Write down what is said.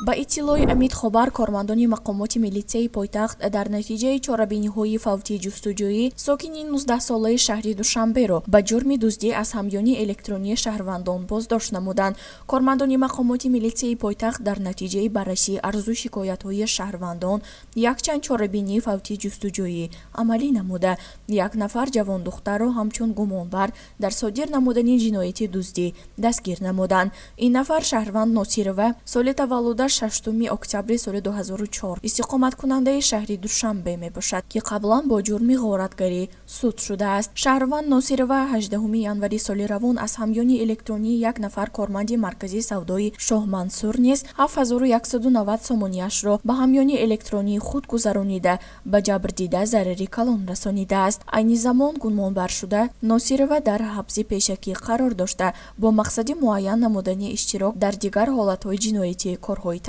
Ба иттилои Амид Хобар, кормандони мақомоти милитсияи пойтахт дар натиҷаи чорабиниҳои фавтии ҷустуҷӯӣ сокини 19-солаи шаҳри Душанберо ба ҷурми дуздӣ аз ҳамёни электронии шаҳрвандон боздошт намуданд. Кормандони мақомоти милитсияи пойтахт дар натиҷаи баррасии арзу шикоятҳои шаҳрвандон якчанд чорабинии фавтии ҷустуҷӯӣ амалӣ намуда, як нафар ҷавондухтарро ҳамчун гумонбар дар содир намудани ҷинояти дуздӣ дастгир намуданд. Ин нафар шаҳрванд Носирова, соли таваллудаш 6 октябри соли 2004, истиқоматкунандаи шаҳри Душанбе мебошад, ки қаблан бо ҷурми ғоратгарӣ суд шудааст. Шаҳрванд Носирова 18 январи соли равон аз ҳамёни электронии як нафар корманди маркази савдои Шоҳмансур низ 7190 сомонияшро ба ҳамёни электронии худ гузаронида, ба ҷабрдида зарари калон расонидааст. Айни замон гумонбаршуда Носирова дар ҳабси пешакӣ қарор дошта, бо мақсади муайян намудани иштирок дар дигар ҳолатҳои ҷиноятӣ корҳои